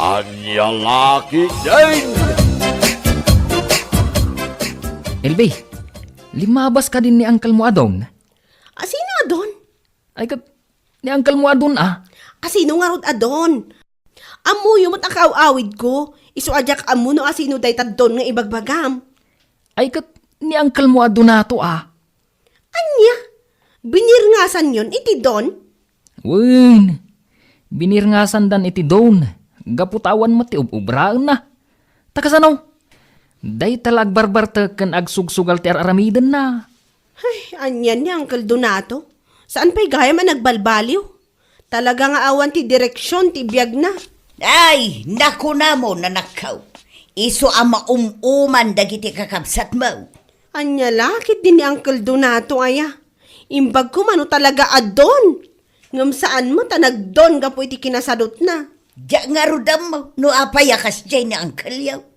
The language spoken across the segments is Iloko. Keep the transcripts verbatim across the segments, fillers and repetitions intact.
Ania la ketdin? Elvi, limmabas kadin ni uncle mo a Don? Asino a Don? Ay ket, ni uncle mo a Don, a? Asino ngarud a Don? Ammoyo met a kaaw-awidko, isu a diak ammo no asino dayta Don nga ibagbagam. Ay ket, ni uncle mo a Donato, a? Ania? Binirngasanyon iti Don? Wen, binirngasandan iti Don, gapu ta awan met ti ub-ubraenna. Ta kasano? Dayta la agbarbartek ken agsugsugal ti ar-aramidenna. Ay, anian ni Uncle Donato? Saan pay gayam a nagbalbaliw? Talaga nga awan ti direksion ti biagna. Ay, nakunam, anakko. Isu a maum-uman dagiti kakabsatmo. Ania la ketdi ni Uncle Donato aya? Imbag koma no talaga a Don. Ngem saan met a nagdon gapu iti kinasadutna. Diak ngarud ammo no apay a kasdiay ni Uncle-yo.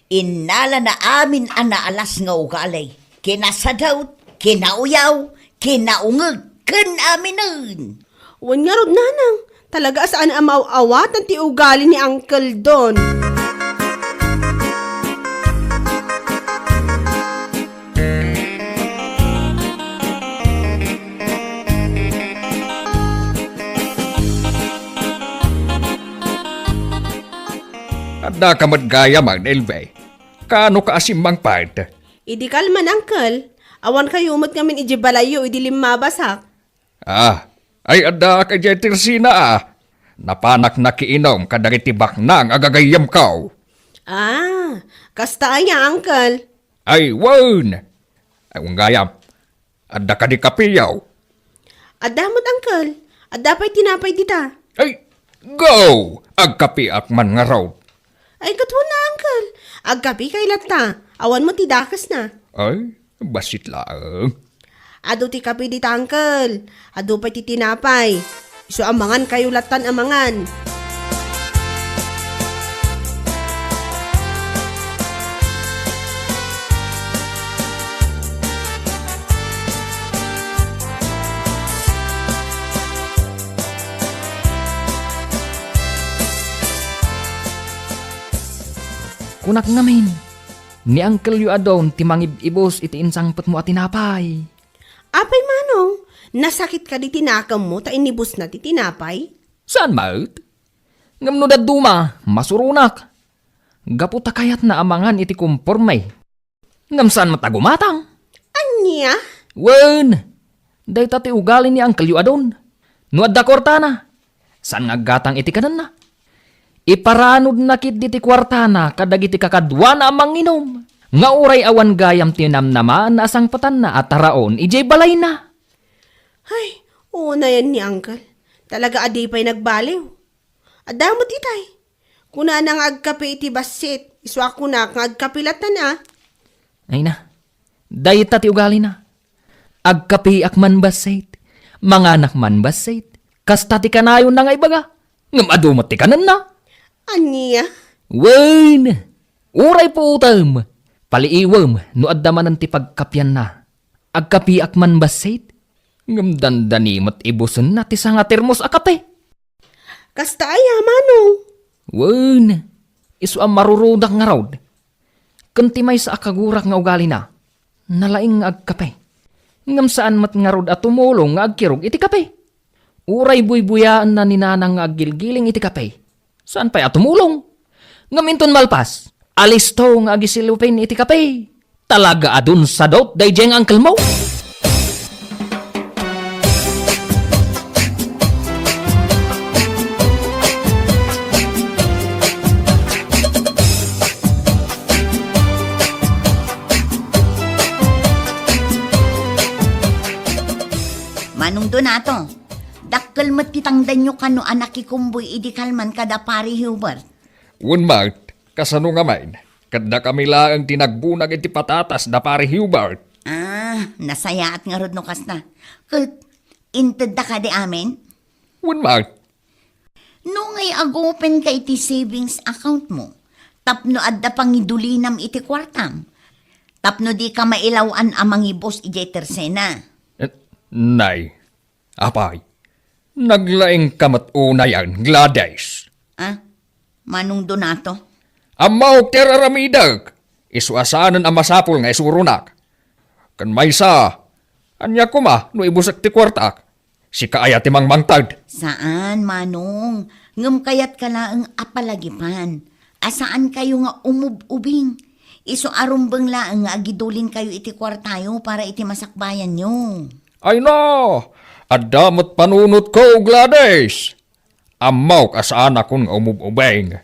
Innalana amin a naalas nga ugali, kinasadut, kinauyaw, kinaungeg, ken aminen. Wen ngarud, nanang, talaga a saan a maaw-awatan ti ugali ni Uncle Don. Addaka met gayam, Elvi. Kaano ka a simmangpet? Idi kalman, uncle. Awan kayo met ngamin idiay balayyo idi limmabasak. Ah, ay addaak idiay tersina, a. Napanak nakiinum kadagiti baknang a gagayyemko. Ah, kasta aya, uncle? Ay, wen. Ay, wen gayam. Adda kadi kapeyo? Adda met, uncle. Adda pay tinapay dita. Ay, go! Agkapeak man ngarud. Ay, ket wen a, uncle. Agkapekay latta. Awan met ti dakesna. Ay, bassit laeng. Adu ti kape dita, uncle. Adu pay ti tinapay. Isu a mangan kayo lattan a mangan. Kunak ngamin, ni uncle-yo a Don ti mangib-ibus iti insangpetmo a tinapay. Apay, Manong, nasakit kadi ti nakemmo ta inibusna ti tinapay? Saan met? Ngem no dadduma, masuronak. Gapu ta kayatna a mangan iti komporme. Ngem saan met a gumatang. Ania? Wen, dayta ti ugali ni uncle-yo a Don. No adda kuartana, saan nga aggatang iti kanenna. Iparanudna ketdi ti kuartana kadagiti kakaduana a manginum, nga uray awan gayam ti namnamaanna a sangpetanna a taraon idiay balayna. Ay, unayen ni uncle. Talaga a di pay nagbaliw. Adda met itay. Kunana nga agkape iti bassit. Isu a kunak nga agkape latta, a. Ay na, dayta ti ugalina. Agkapeak man bassit, manganak man bassit. Kasta ti kanayonna nga ibaga. Ngem adu met ti kanenna. Ania? Wen, uray puotem, paliiwem no adda manen ti pagkapianna. Agkapeak man bassit, ngem dandani met ibusenna ti sanga termos a kape. Kasta aya, Manong? Wen, isu a marurudak ngarud. Ken ti maysa a kagurak nga ugalina, nalaing nga agkape. Ngem saan met ngarud a tumulong nga agkirog iti kape. Uray buybuyaenna ni Nanang nga aggilgiling iti kape. Saan pay a tumulong? Ngem inton malpas, alisto nga agisilupin iti kape. Talaga a dunsadot daydiay nga uncle-mo. Manong Donato, dakkel met ti tangdanyo kano a nakikumboy idi kalman kada Pari Hubert. Wen met, kasano ngamin? Ket dakami laeng ti nagbunag iti patatas da Pari Hubert. Ah, nasayaat ngarud no kasta. Ket intedda kadi amin? Wen met. No ngay agupenka iti savings account mo, tapno adda pangidulinam iti kuartam, tapno dika mailaw-an a mangibus idiay tersena. Eh, nay, apay, naglaingka met unayen, Gladys. Ah? Manong Donato? Ammok ti ar-aramidek. Isu a saanen a masapul nga isuronak. Ken maysa, ania koma no ibusek ti kuartak? Sika aya ti mangmangted? Saan, Manong. Ngem kayatka laeng a palagipan a saankayo nga umub-ubing. Isu a rumbeng laeng nga agidulinkayo iti kuartayo para iti masakbayanyo. Ay na! Adda met panunotko, Gladys! Ammok a saanakon nga umub-ubing.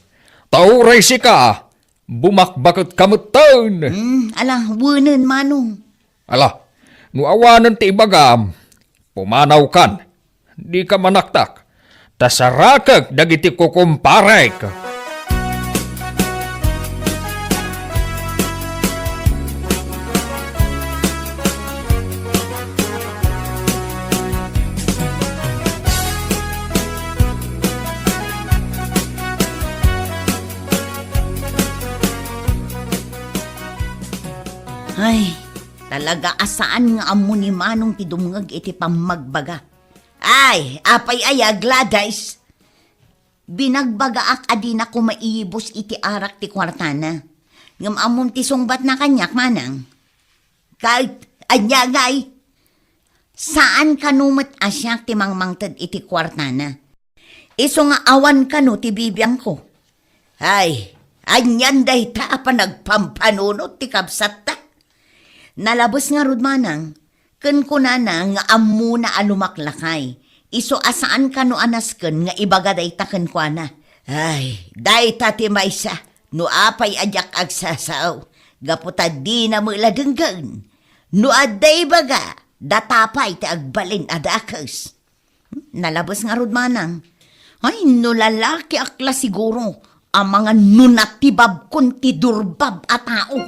Ta uray sika, bumakbaket ka metten. Hmm, ala, wenen, Manong. Ala, no awanen ti ibagam, pumanawkan. Dika manaktak, ta sarakek dagiti kukumparek. Ay, talaga a saan nga ammo ni Manong ti dumngeg iti pammagbaga. Ay, apay aya, Gladys? Binagbagaak a dinako maiyibus iti arak ti kuartana. Ngem ammom ti sungbatna kaniak, Manang? Ket ania ngay? Saan kano met a siak ti mangmangted iti kuartana. Isu nga awan kano ti bibiangko. Ay, anian dayta a panagpampanunot ti kabsatta? Nalabes ngarud, Manang, ken kunana nga ammona a lumaklakay. Isu a saan kano a nasken nga ibaga dayta kenkuana. Ay, dayta ti maysa, no apay a diak agsasao, gapu ta dina met la denggen. No adda ibaga, data pay ti agbalin a dakes. Nalabes ngarud, Manang. Ay, no lalakiak la siguro, amangan no natibabkon ti durbab a tao.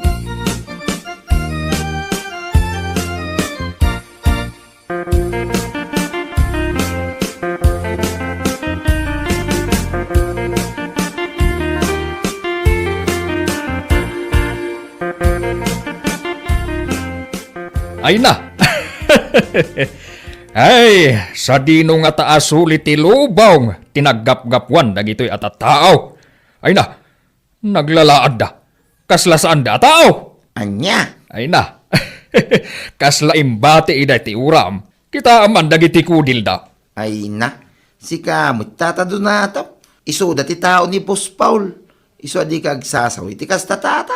Ay na! Ay, sadino ngata a suli ti lubong ti naggapgapuan dagitoy a tattao? Ay na, naglalaadda. Kasla saanda a tao. Ania? Ay na. Kasla imbati ida ti uram. Kitaem man dagiti kudilda. Ay na. Sika met, Tata Donato. Isuda ti tao ni Boss Paul. Isu a dika agsasao iti kasta, Tata.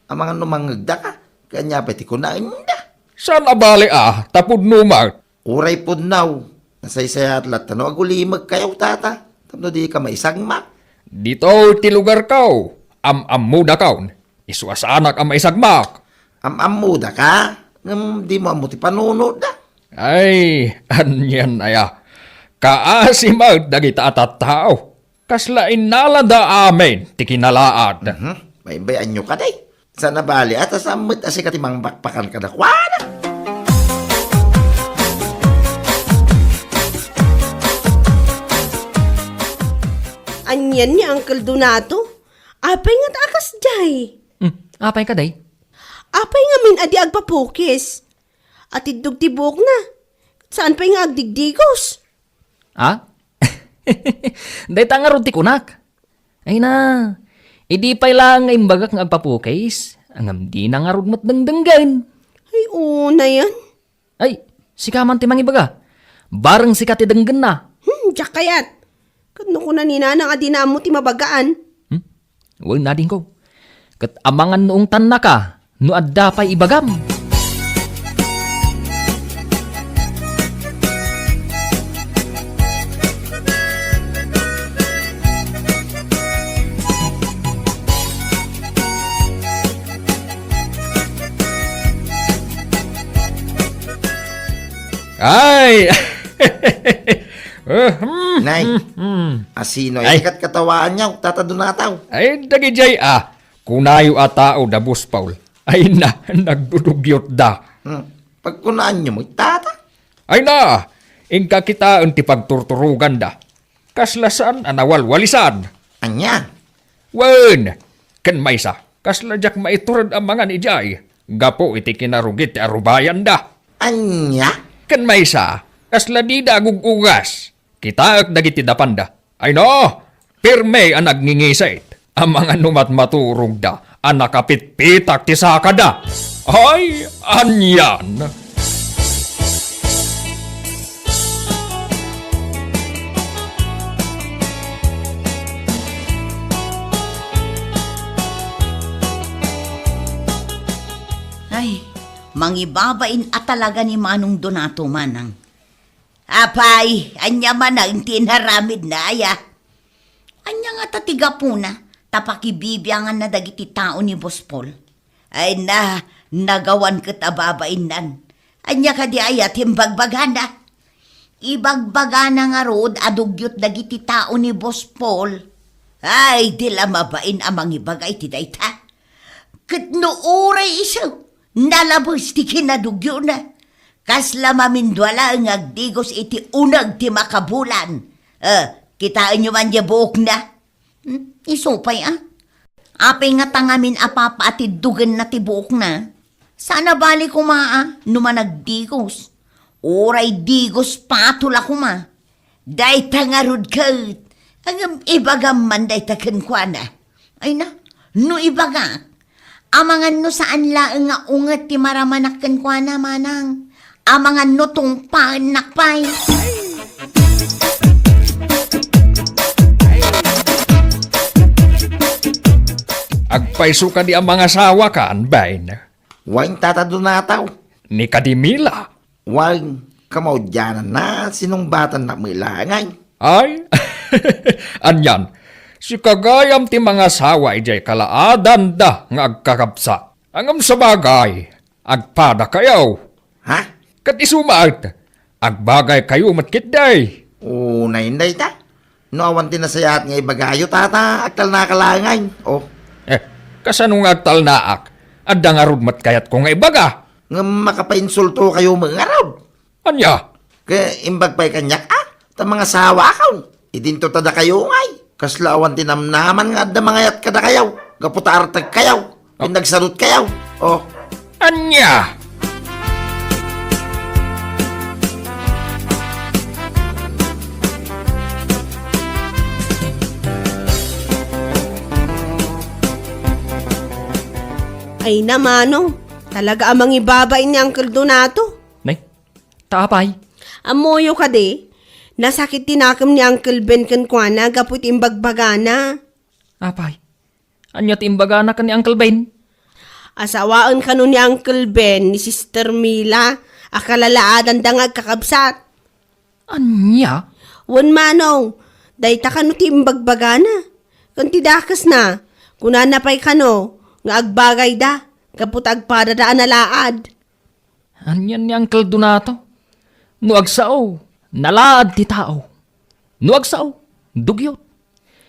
Amangan no mangngegdaka. Ket ania pay ti kunaenda? Saan a bale a, ta pudno met. Uray pudno, nasaysayaat latta no agulimegkayo, Tata, tapno dika maisagmak. Ditoy ti lugarko, am-ammodakon, isu a saanak a maisagmak. Am-ammodaka, ngem dimo ammo ti panunotda. Ay, anian aya? Kaasi met dagita a tattao. Kasla innalada amin ti kinalaad. Mhm. Baybay-anyo kadi. Saan a bale a ta saan met a sika ti mangbakbakan kadakuada. Anian ni Uncle Donato? Apay ngata a kasdiay? Hmm, apay kadi? Apay ngamin a di agpapukis? Atiddog ti buokna. Saan pay nga agdigdigos? Ha? Dayta ngarud ti kunak. Ay na, idi pay laeng nga imbagak nga agpapukis, ngem dina ngarud met dengdenggen. Ay, unayan. Ay, sika man ti mangibaga. Bareng sika ti denggenna. Hmm, diak kayat. Ket no kuna ni Nanang a dina ammo ti mabagaan. Hmm? Wen, adingko. Ket amangan no ungtannaka no adda pay ibagam. Ay! Eh, hmm, Nay, hmm, hmm. Asino ay, ay, katkatawaanyo, Tata Donato? Ay, dagidiay, ah. Kunayo a tao da Boss Paul. Ay na, nagdudugyotda. Hmm. Pagkunaanyo met, Tata? Ay na, inka kitaen ti pagturturoganda. Kasla saan a nawalwalisan. Ania? Wen, ken maysa, kasla diak maitured a mangan idiay, gapu iti kinarugit ti arubayanda. Ania? Ken maysa, kasla dida agug-ugas. Kitaek dagiti dapanda. Ay no, pirme a nagngingisit. Amangan no matmaturogda a nakapitpitak ti sakada. Ay, anian! Ay, mangibabain a talaga ni Manong Donato, manang. Apay, ania manen ti inaramidna, aya? Ania ngata ti gapuna ta pakibibianganna dagiti tao ni Boss Paul? Ay na, nagawan ket a babainnan. Ania kadi aya ti imbagbagana? Ibagbagana ngarud a dugyot dagiti tao ni Boss Paul. Ay, di la mabain a mangibaga iti dayta. Ket no uray isu, nalabes ti kinadugyona. Kasla mamindua laeng nga agdigos iti uneg ti makabulan. Eh, kitaenyo man diay buokna? Hmm, isu pay, a? Apay ngata ngamin a papaatiddogenna ti buokna? Saan a bali koma, a, no managdigos. Uray digos pato la koma. Dayta ngarud ket, ngem ibagam man dayta kenkuana. Ay na, no ibagak, amangan no saan laeng nga unget ti maramanak kenkuana, manang. Amangan no tungpaennak pay. Agpayso kadi a mangasawakan, bain? Wen, Tata Donato. Ni kadi Mila? Wen, kamaudiananna, sinungbatannak met laeng. Ay, anian, sika gayam ti mangasawa idiay kalaadanda nga agkakabsat. Ngem sabagay, agpadakayo. Ha? Ket isu met, agbagaykayo met ketdi. Unay dayta. No awan ti nasayaat nga ibagayo, Tata, agtalnaka laeng. Oh. Eh, kasano nga agtalnaak? Adda ngarud met kayatko nga ibaga. Ngem makapainsultokayo met ngarud. Ania? Ket imbag pay kaniak, a, ta mangasawakon. Idinto ta dakayo ngay. Kasla awan ti namnaman nga adda mangayat kadakayo, gapu ta artegkayo, ken nagsadutkayo. Oh. Ania? Ay na, Manong, talaga a mangibabain ni Uncle Donato. Nay, ta apay? Ammoyo kadi, nasakit ti nakem ni Uncle Ben kenkuana gapu iti imbagbagana. Apay? Ania ti imbagana ken ni Uncle Ben? Asawaen kano ni Uncle Ben ni Sister Mila a kalalaadanda nga agkakabsat. Ania? Wen, Manong, dayta kano ti imbagbagana. Ken ti dakesna, kunana pay kano nga agbagayda gapu ta agpadada a nalaad. Anian ni Uncle Donato? No agsao, nalaad ti tao. No agsao, dugyot.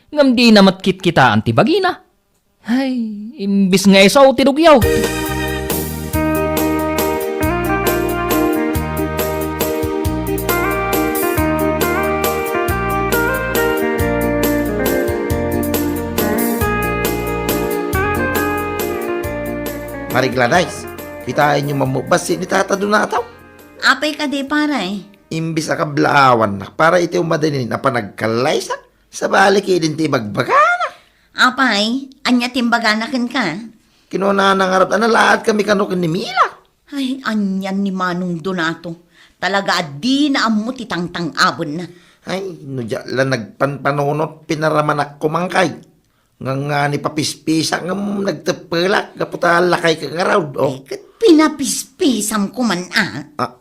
Ngem dina met kitkitaan ti bagina. Ay, imbis nga isu ti dugyot. Pare Gladys, kitaenyo man met bassit ni Tata Donato. Apay kadi, pare? Imbis a kablaawannak para iti umadinin a panagkallaysa, sabali ketdin ti ibagbagana. Apay, ania ti imbagana kenka? Kinunana ngarud a nalaadkami kano ken ni Mila. Ay, anian ni Manong Donato. Talaga a dina ammo ti tangtang-abenna. Ay, no diak la nagpanpanunot, pinaramanak koma ngay. Ngangani papispisak ngem nagteppelak gapu ta lakayka ngarud, oh. Ay, ket pinapispisamko man, a. Ah,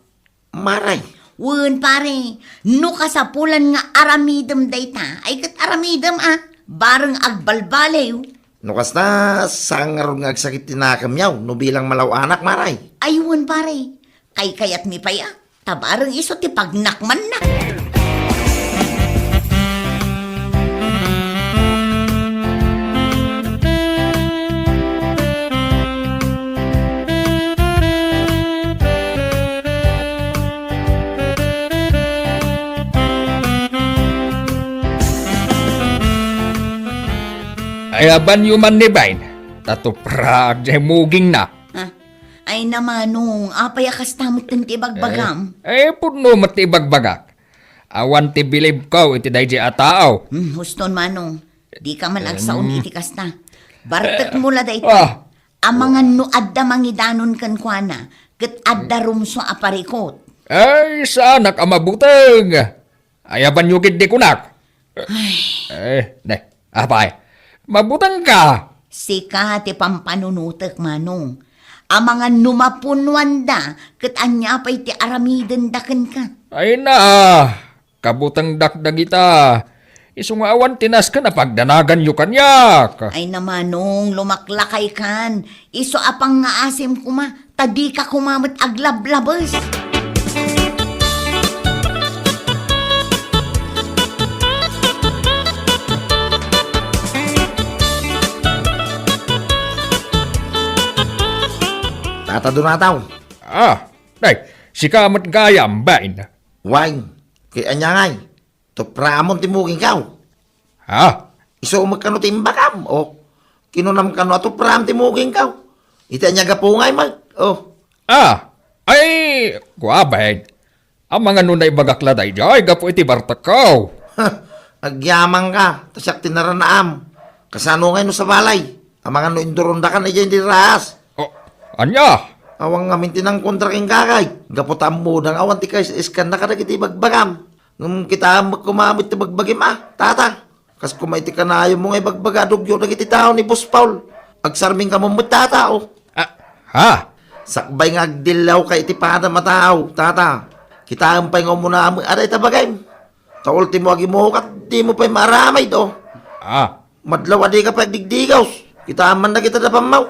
Maray. Wen, pare, no kasapulan nga aramidem dayta, ay ket aramidem, a, bareng agbalbaliw. No kasta, saan ngarud nga agsakit ti nakemyo no bilang malaw-anak, Maray? Ay, wen, pare, kaykayatmi pay, a. Ta bareng isu ti pagnakmanna. Ayabanyo man ni Bain, ta tupraag diay mugingna. Ah, ay na, Manong, apay a kasta met ti ibagbagam? Eh, eh, pudno met ti ibagbagak. Awan ti bilibko iti daydi a tao. Hmm, huston, Manong. Dika man agsaon Em. iti kasta. Bartekmo la dayta. Ah. Amangan no adda mangidanon kenkuana, ket adda rumsua a parikut. Ay, saanak a mabuteng. Ayabanyo ketdi kunak. Ay. Eh, ne, apay, mabutengka. Sika ti pampanunotek, Manong. Amangan no mapunuanda, ket ania pay ti aramidenda kenka? Ay na, kabutengdak dagita. Isu nga awan ti nasken a pagdanaganyo kaniak. Ay na, Manong, lumaklakaykan. Isu a pangngaasim koma, ta dika koma met aglablabes. Tata Donato. Ah, day, sika met gayam, bain. Wen, ket ania ngay? Tupraamon ti mugingko. Ha? Isu met kano ti imbagam, o? Kinunam kano a tupraam ti mugingko. Iti ania gapu ngay met, o? Ah, ay, kua, bain. Amangan no naibagak la daydiay gapu iti bartekko. Agyamanka, ta siak ti naranaam. Kasano ngay no sabali? Amangan no indurondakan idiay ti raas. O, ania? Awan ngamin ti nangkontra kenka, kay. Gapu ta ammoda nga awan ti kaisiskanna kadagiti ibagbagam. Ngem kitaem met koma met ti bagbagim, a, tata. Kas koma iti kanayonmo nga ibagbaga a dugyo dagiti tao ni Boss Paul. Agsarming kamo met, tata, o. Ah, ha? Sakbay nga agdillawka iti padam a tao, tata. Kitaem pay nga umuna met a dayta bagim. Ta ultimo agimukat, dimo pay maaramid, o. Ah. Madlaw a dika pay agdigdigos. Kitaem man dagita dapammo.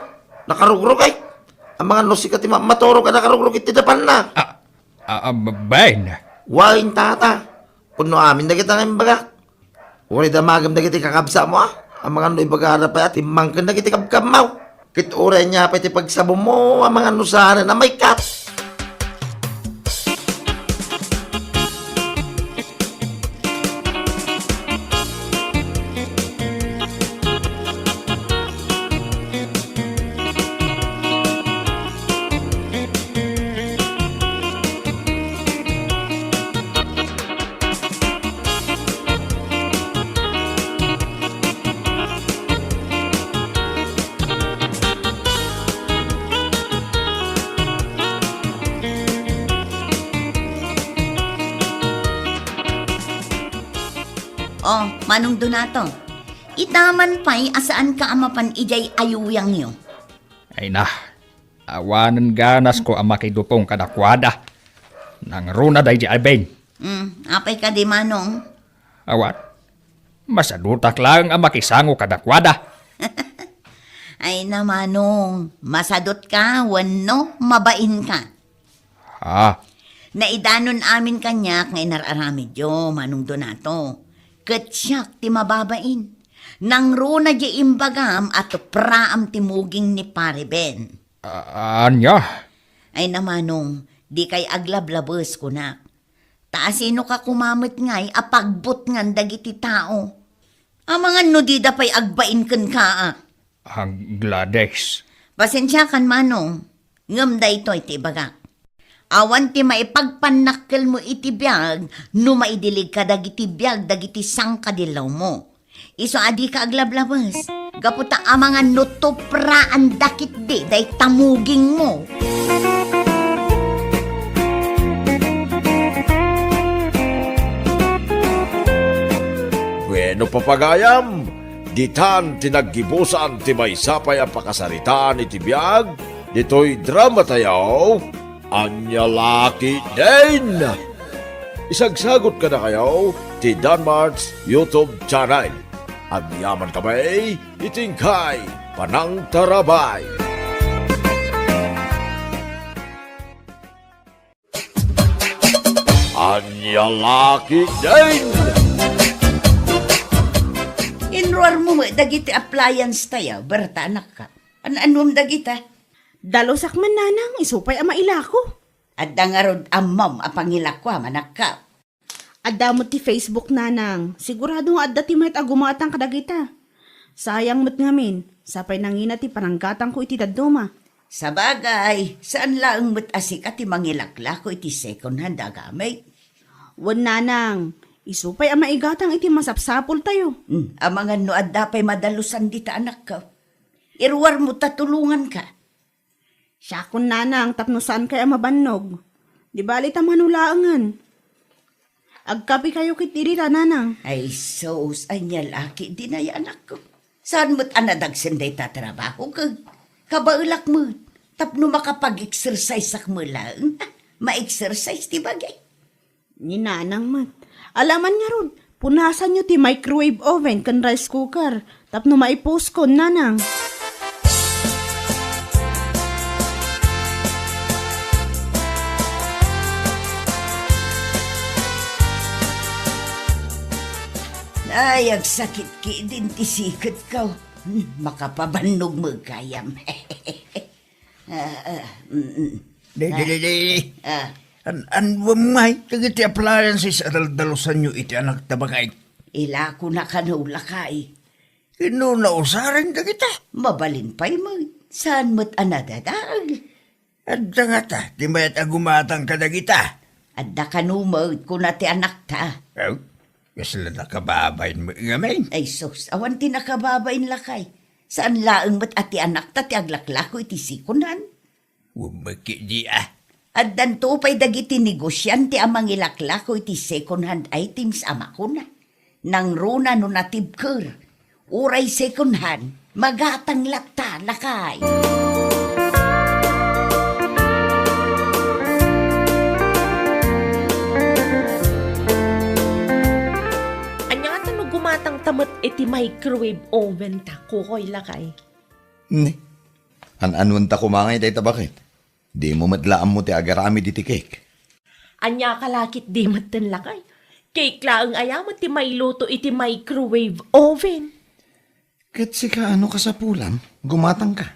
Nakarugrog, ay. Amangan no sika ti mammaturog a nakarugrog iti dapanna. Ah, ah, ah, bain. Wen, tata. Pudno amin dagita nga imbagak. Uray damagem dagiti kakabsatmo, a. Amangan no ibagada pay a timmangken dagiti kabkabmo. Ket uray ania pay ti pagsabonmo, amangan no saanen a maikkat. Oh, Manong Donato, ita man pay a saanka a mapan idiay ayuyangyo. Ay na, awanen ganasko a makidupong kadakuada. Nangruna daydi a bain. Hmm, apay kadi, Manong? Awan. Masadutak laeng a makisango kadakuada. Ay na, Manong, masadutka wenno mabainka? Ha? Naidanon amin kaniak nga inar-aramidyo, Manong Donato. Ket siak ti mababain. Nangruna diay imbagam a tupraam ti muging ni Pare Ben. A-, ania? Ay na, Manong, dikay aglablabes, kunak. Ta asinoka koma met ngay a pagbutngan dagiti tao? Amangan no dida pay agbain kenka, a. Ah, Gladys. Pasensiakan, Manong, ngem daytoy ti ibagak. Awan ti maipagpannakkelmo iti biag no maidilig kadagiti biag dagiti sangkadillawmo. Isu a dika aglablabes, gapu ta amangan no tupraanda ketdi dayta mugingmo. Bueno, papagayam, ditan ti naggibusan ti maysa pay a pakasaritaan iti biag ditoy dramatayo. Ania la ketdin? Isagsagut kadakayo ti Danmart's YouTube channel. Agyaman kami iti inkay panangtarabay. Ania la ketdin? Inruarmo met dagiti appliance tayo, Berta, anakka. An-anuem dagita? Dalusak man, nanang, isu pay a mailako. Adda ngarud ammom a pangilako a manakka. Adda met ti Facebook, nanang. Sigurado nga adda ti mayat a gumatang kadagita. Sayang met ngamin, sapay nangina ti pananggatangko iti dadduma. Sabagay, saan laeng met a sika ti mangilaklako iti second hand a gamit. Wen, nanang, Isu pay a maigatang iti masapsapultayo. Hmm, amangan no adda pay madalusan dita anakko. Iruarmo ta tulonganka. Siakon, nanang, tapno saankay a mabannog. Di bali ta mano laengen. Agkapikayo ketdi dita, nanang. Ay, sus, ania la ketdi dayta anakko. Saan met a nadagsen dayta trabaho ket kabaelak met tapno makapag-exerciseak met laeng. Ma-exercise ti bagi. Ni nanang met. Alaman ngarud, punasanyo ti microwave oven ken rice cooker tapno maipuskon, nanang. Ay, agsakit ketdin ti siketko. Hmm, makapabannog met gayam. Ah, ah, mm, mm. Di, di, di, di. Ah. An-, annuam ngay dagiti appliances a daldalusanyo iti anakta, baket? Ilakona kano, lakay. Inno nausaren dagita? Mabalin pay met. Saan met a nadadael? Adda ngata ti mayat a gumatang kadagita? Adda kano met, kuna ti anakta. Aw, kasla nakababain met ngamin. Ay sus, awan ti nakababain, lakay. Saan laeng met a ti anakta ti aglaklako iti second hand? Wen met ketdi a. Addanto pay dagiti negosiante a mangilaklako iti second hand items a makuna, nangruna no natibker, uray second hand, magatang latta, lakay. Ania ngata no gumatangta met iti microwave oven ta, kukoy, lakay? Ne, an-anuenta koma ngay dayta, baket? Dimo met la ammo ti agaramid iti cake. Ania ka la ketdi metten, lakay? Cake laeng aya met ti mailuto iti microwave oven? Ket sika, ano kasapulan? Gumatangka.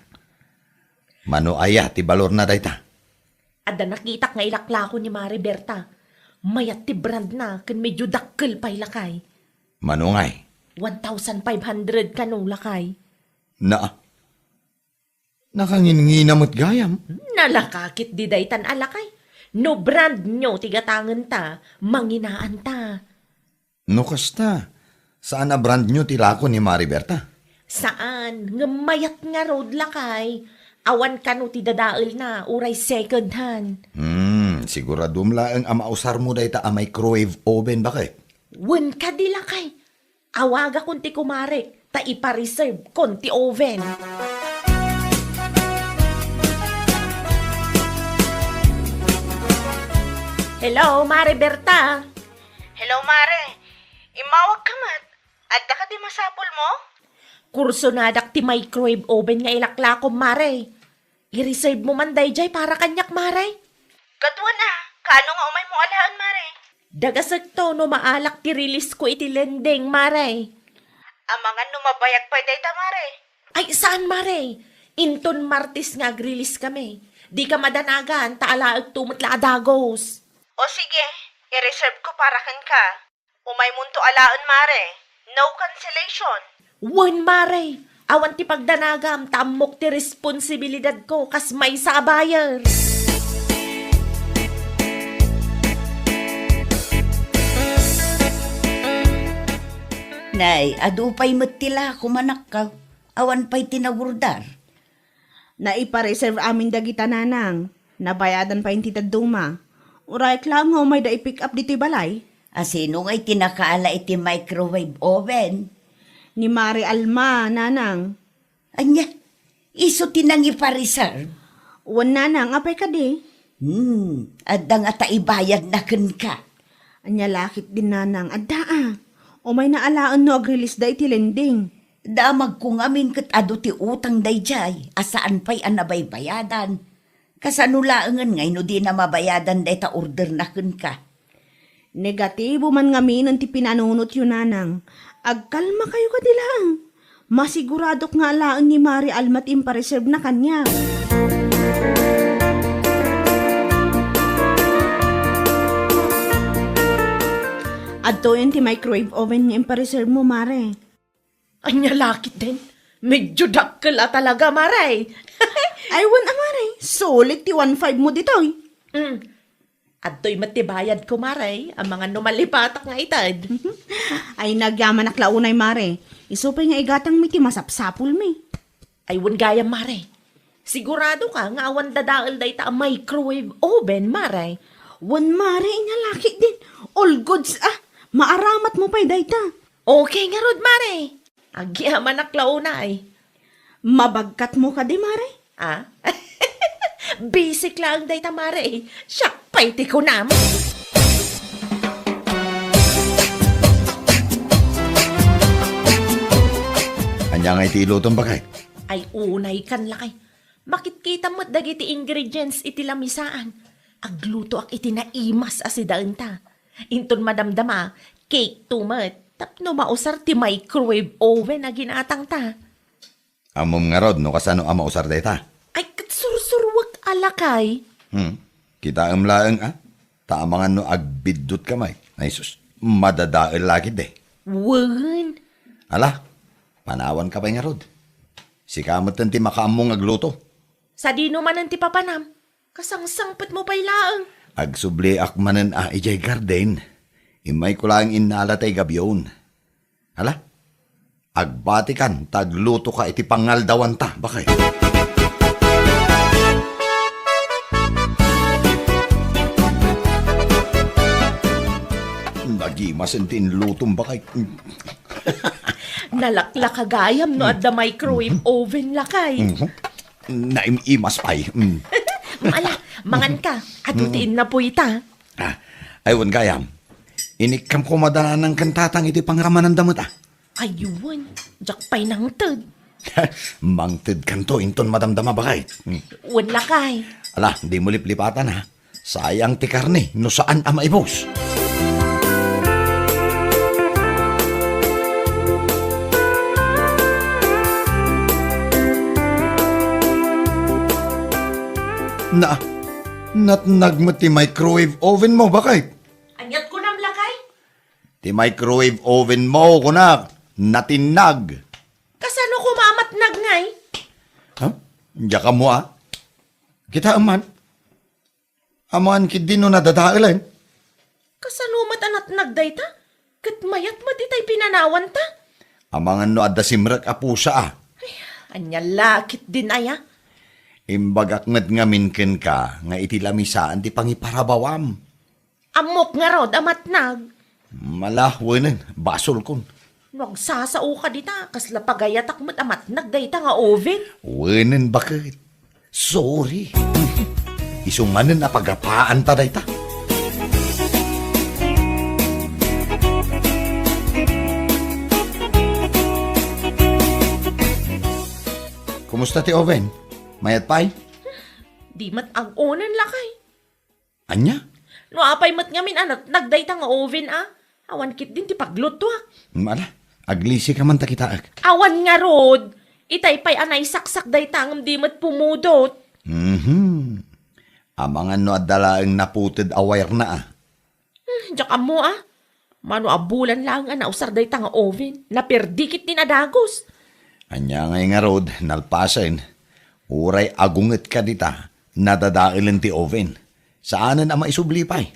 Mano aya ti balorna dayta? Adda nakitak nga ilaklako ni Mare Berta. Mayat ti brandna ken medio dakkel pay, lakay. Mano ngay? One thousand five hundred kano, lakay. Naa. Nakanginngina met gayam. Nalaka ketdi daytan a, lakay. No brand new ti gatangenta, manginaanta. No kasta, saan a brand new ti lako ni Mare Berta? Saan, ngem mayat ngarud, lakay. Awan kano ti dadaelna, uray second hand. Hmm, siguradom laeng a mausarmo dayta a microwave oven, baket? Wen kadi, lakay. Awagakon ti kumarek ta ipa-reservekon ti oven. Hello, Mare Berta. Hello, Mare. Immawagka met. Adda kadi masapulmo? Kursonadak ti microwave oven nga ilaklakom, Mare. I-reserve mo man daydiay para kaniak, Mare. Ket wen a, kaano nga umaymo alaen, Mare? Dagasekto no maalak ti release ko iti lending, Mare. Amangan no mabayag pay dayta, Mare. Ay, saan, Mare. Inton Martes nga ag-release kami. Dika madanagan, ta alaekto met la a dagus. O sige, i-reserve ko para kenka. Umaymonto alaen, Mare. No cancellation. Wen, Mare. Awan ti pagdanagam, ta ammok ti responsibilidadko kas maysa a buyer. Nay, adu pay met ti lako, manakkaw. Awan pay ti nagurdar. Naipa-reserve amin dagita, nanang. Nabayadan pay ti dadduma. Urayek laeng nga umayda i-pick up ditoy balay. A sino ngay ti nakaala iti microwave oven? Ni Mare Alma, nanang. Ania? Isu ti nangipa-reserve? Wen, nanang, apay kadi? Hmm, adda ngata ibayadna kenka. Ania la ketdin, nanang, adda a. Umayna alaen no ag-release da iti lending. Damagko ngamin ket adu ti utang daydiay a saan pay a nabaybayadan. Kasano laengen ngay no dina mabayadan dayta orderna kenka? Negatibo man ngaminen ti pinanunotyo, nanang. Agkalmakayo kadi laeng. Masiguradok nga alaen ni Mare Alma ti impareservena kaniak. Adtoyen ti microwave oven nga impareservemo, Mare. Ania la ketdin? Medio dakkel a talaga, Mare. Ay, wen a, Mare. Sulit ti one five mo ditoy. Mm. Adtoy met ti bayadko, Mare, amangan no malipatak nga ited. Ay, nagyamanak la unay, Mare. Isu pay nga igatangmi ti masapsapulmi. Ay, wen gayam, Mare. Sigurado ka nga awan dadael dayta a microwave oven, Mare? Wen, Mare, inya laketdin. All goods, ah. Maaramatmo pay dayta. Okay ngarud, Mare. Agyamanak la unay. Mabagkatmo kadi, Mare? Ah? Bisik laeng dayta, Mare. Siak pay ti kunam. Ania nga iti ilutom, baket? Ay, unay kan lakay. Makitkitam met dagiti ingredients iti lamisaan. Aglutoak iti naimas a sidaenta. Inton madamdama, cake to met. Tapno mausar ti microwave oven a ginatangta. Ammom ngarud no kasano a mausar dayta? Ay, ket sursuruek a lakay. Hmm. Kitaem laeng a. Ta amangan no agbiddutka may. Ay sus, madadael la ketdi. Wen. Ala, panawanka pay ngarud. Sika metten ti makaammo nga agluto. Sadino manen ti papanam? Kasangsangpetmo pay laeng. Agsubliak manen a idiay garden. Immayko laeng innala tay gabion. Hala, agbatikan ta aglutoka iti pangaldawanta, baket. Nagimasen ti inlutom, baket. Nalaklaka gayam no adda microwave oven, lakay. Mhm. Naim-imas pay. Mm. Ala, manganka. Adu ti innapoyta. Ah, ay, wen gayam. Inikkam koma da nanang ken tatang iti pangramananda met, ah. Ay, wen. Diak pay nangted. Mangtedkanto inton madamdama, baket. Hmm. Wen, lakay. Ala, dimo liplipatan, ha. Sayang ti karne no saan a maibus. Na, natnag met ti microwave oven mo, baket. Aniat kunam, lakay? Ti microwave oven mo, kunak, natinnag. Kasano koma a matnag ngay? Ha? Diak ammo, ah. Kitaem man. Amangan ketdi no nadadaelen. Kasano met a natnag dayta? Ket mayat met itay pinanawanta? Amangan no adda simrek a pusa, ah. Ay, ania la ketdin aya? Imbagak met ngamin kenka nga iti lamisaan ti pangiparabawam. Ammok ngarud a matnag. Mala, wenen, basolkon. No agsasaoka dita, kasla pagayatak met a matnag dayta nga oven. Wenen, baket. Sorry. Isu manen a pagapaanta dayta. Kumusta ti oven? Mayat pay? Di met ag-onen, lakay. Ania? No apay met ngamin a natnag dayta nga oven, a? Awan ketdin ti paglutuak. Mala, aglisika man ta kitaek. Awan ngarud. Itay pay a naisaksak dayta ngem di met pumudot. Mhm. Amangan no adda laeng naputed a wire na, a. Hmm, diak ammo, a. Mano a bulan laeng a nausar dayta nga oven. Naperdi ketdin a dagus. Ania ngay ngarud, nalpasen. Uray agungetka dita, nadadaelen ti oven. Saanen a maisubli pay.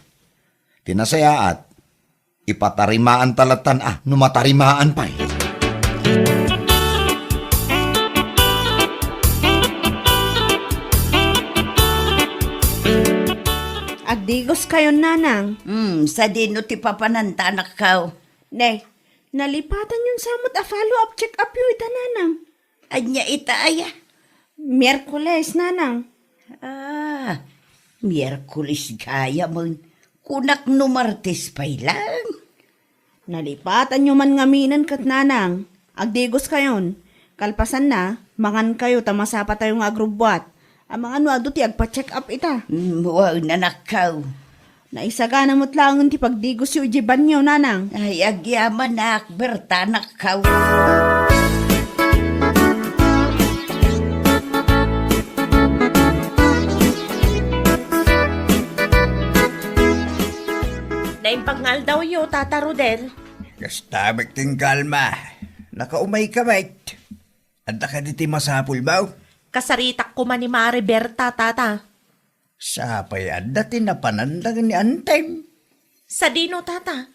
Ti nasayaat, ipatarimaanta lattan a no matarimaan pay. Agdigoskayon, nanang. Hmm, sadino ti papananta, anakko? Ne, nalipatanyon sa met a follow-up check-upyo ita, nanang. Ania ita aya? Miyerkules, nanang. Ah, Miyerkules gayamen. Kunak no Martes pay laeng. Nalipatanyo man ngaminen ket, nanang. Agdigoskayon. Kalpasanna, mangankayo ta masapatayo nga agrubbuat. Amangan no adu ti agpa-check up ita. Mm, wen, anakko. Naisagana met laengen ti pagdigosyo idiay banio, nanang. Ay, agyamanak, Berta, anakko. Naimbag nga aldawyo, Tata Rodel. Kasta met ti kalma. Nakaumayka met. Adda kadi ti masapulmo? Kasaritak koma ni Mare Berta, Tata. Sapay adda ti napananda ni Antem. Sadino, Tata?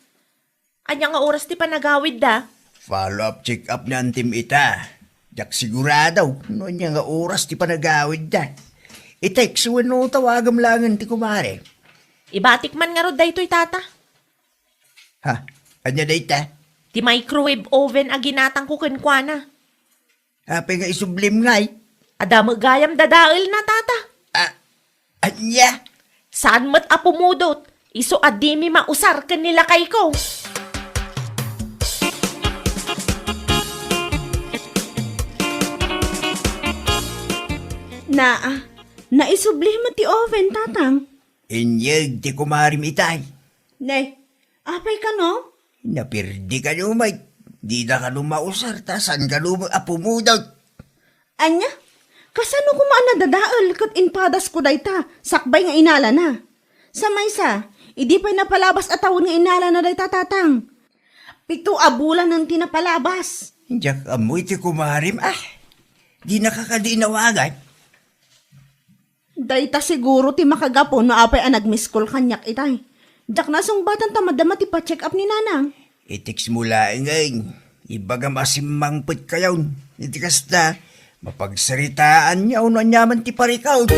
Ania nga oras ti panagawidda? Follow-up check-up ni Antem ita. Diak sigurado no ania nga oras ti panagawidda. I-text wenno tawagam laengen ti kumare. Ibatik man ngarud daytoy, Tata. Ha? Ania dayta? Ti microwave oven a ginatangko kenkuana. Apay nga isublim ngay? Adda met gayam dadaelna, Tata. Ah, ania? Saan met a pumudot. Isu a dimi mausar ken ni lakayko. Naa, naisubli met ti oven, Tatang. Inyeg ti kumarem itay. Ne, apay kano? Napirdi kano met. Dida kano mausar ta saan kano a pumudot. Ania? Kasano koma a nadadael ket impadasko dayta sakbay nga inalana? Sa maysa, idi pay napalabas a tawen nga inalana dayta, Tatang. Pito a bulanen ti napalabas. Diak ammoy ti kumarem, ah. Dinaka kadi inawagan? Dayta siguro ti makagapu no apay a nagmiskol kaniak itay. Diak nasungbatan ta madama ti pa-check up ni Nanang. I-text mo laengen. Ibagam a simmangpetkayon. Iti kasta, mapagsaritaanyo no aniaman ti parikut.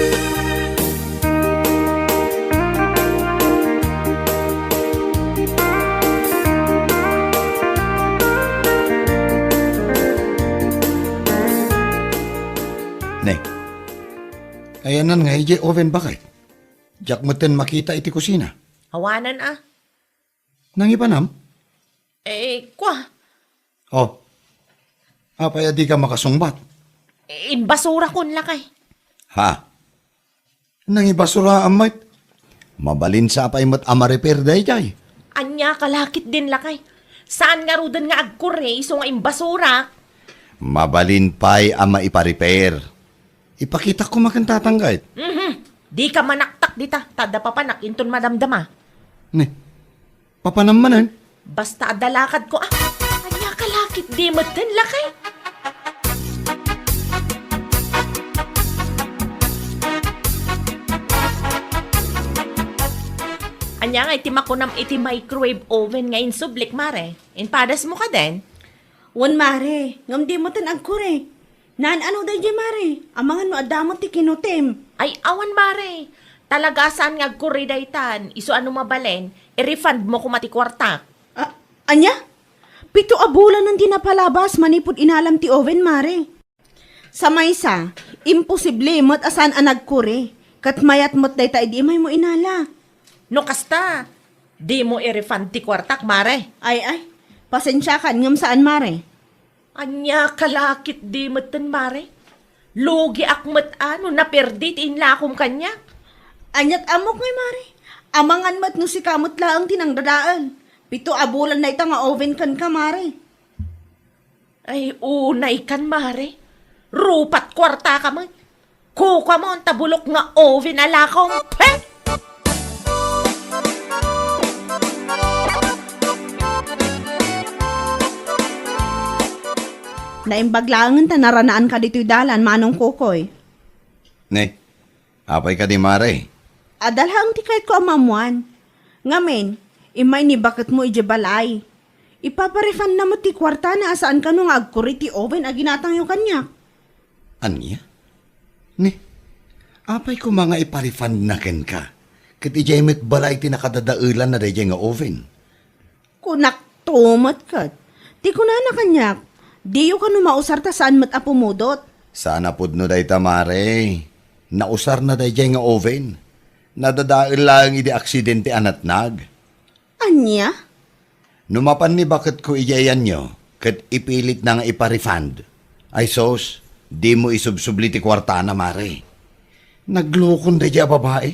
Ne, ayanna nga idiay oven, baket? Diak metten makita iti kusina. Awanan a. Nangibanam? Eh, kua. Oh. Apay a dika makasungbat? Eh, imbasurakon, lakay. Ha? Nangibasuraam met? Mabalin sa pay met a ma-repair daydiay. Ania ka lakit din, lakay. Saan ngaruden nga agkurre isu nga imbasurak? Mabalin pay a maipa-repair. Ipakitak koma ken Tatang ket. Mhm. Dika manaktak dita, ta adda papanak inton madamdama. Ne, papanam manen? Basta adda lakadko, ah. Ania ka lakit di metten, lakay? Ania nga iti makunam iti microwave oven nga insublik, mare? Impadasmo kaden? Wen, mare, ngem di metten agkurre. Naan-ano daydiay, mare? Amangan no adda met ti kinutim. Ay, awan, mare. Talaga a saan nga agkurre daytan. Isu a no mabalin, i-refund mo koma ti kuarta. Ah, ania? Pito a bulanen ti napalabas manipud inalam ti oven, mare. Sa maysa, imposible met a saan a nagkurre. Ket mayat met dayta idi imaymo inala. No kasta, dimo i-refund ti kuartak, mare. Ay, ay. Pasensiakan ngem saan, mare. Ania ka lakit di metten, mare? Lugiak met a no naperdi ti inlakom kaniak. Aniat ammok ngay, mare? Amangan met no sika met laeng ti nangdadael. Pito a bulan dayta nga oven kenka, mare. Ay, unay kan, mare. Rupat kuarta ka met. Kukuamon ta bulok nga oven a lakom. Pe! Naimbag laengen ta naranaanka ditoy dalan, Manong Kokoy. Ne, apay kadi, mare? Adda laeng ti kayatko a maammoan. Ngamin, immay ni baketmo idiay balay. Ipapa-refundna met ti kuartana a saan kano nga agkurre ti oven a ginatangyo kaniak. Ania? Ni, apay koma nga ipa-refundna kenka? Ket idiay met balay ti nakadadaelanna daydiay nga oven. Kunakto met ket. Ti kunana kaniak, diyo kano mausar ta saan met a pumudot. Saan a pudno dayta, mare. Nausarna daydiay nga oven. Nadadael laeng idi aksidente a natnag. Ania? No mapan ni baketko idiay ayanyo, ket ipilitna nga ipa-refund. Ay sus, dimo isubsubli ti kuartana, mare. Naglukon daydiay a babai.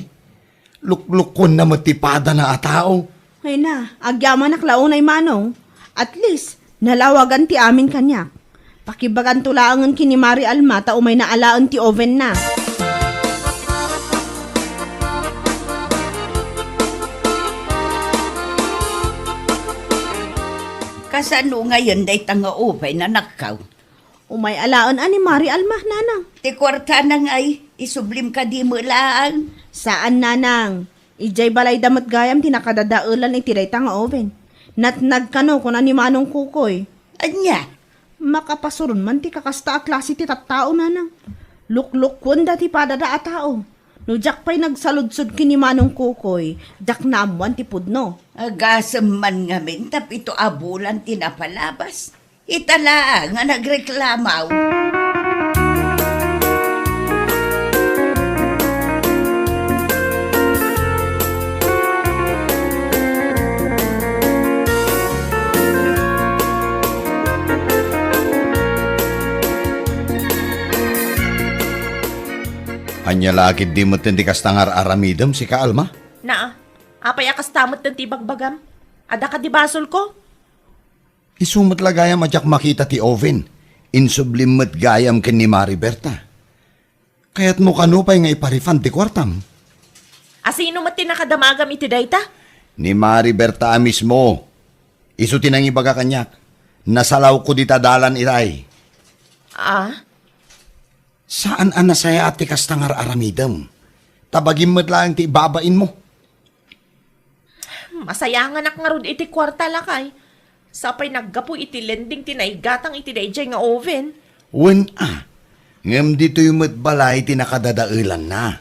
Luklukonna met ti padana a tao. Ay na, agyamanak la unay, Manong. At least, nalawagan ti amin kaniak. Pakibaganto laengen ken ni Mari Alma ta umayna alaen ti ovenna. Kasano ngayen dayta nga oven, anakko? Umay alaen a ni Mari Alma, nanang. Ti kuartana ngay? Isublim kadi met laeng? Saan, nanang. Idiay balayda met gayam ti nakadadaelan iti dayta nga oven. Natnag kano, kuna ni Manong Kukoy. Ania? Makapasuron man ti kakasta a klase ti tattao, nanang. Luklukuenda ti padada a tao. No diak pay nagsaludsod ken ni Manong Kukoy, diak naammoan ti pudno. Agasem man ngamin tapito a bulan ti napalabas. Ita laeng nga nagreklamaw. Ania la ketdi metten ti kasta nga ar-aramidem, sika, Alma? Naa, apay a kasta metten ti ibagbagam? Adda kadi basolko? Isu met la gayam a diak makita ti oven. Insublim met gayam ken ni Mari Berta. Kayatmo kano pay nga ipa-refund ti kuartam? A sino met ti nakadamagam iti dayta? Ni Mari Berta a mismo. Isu ti nangibaga kaniak. Nasalawko dita dalan itay. Ah? Saan a nasayaat ti kasta nga ar-aramidem. Ta bagim met laeng ti ibabainmo. Masayanganak ngarud iti kuarta, lakay. Sapay naggapu iti lending ti naigatang iti daydiay nga oven. Wen a, ngem ditoy met balay ti nakadadaelanna.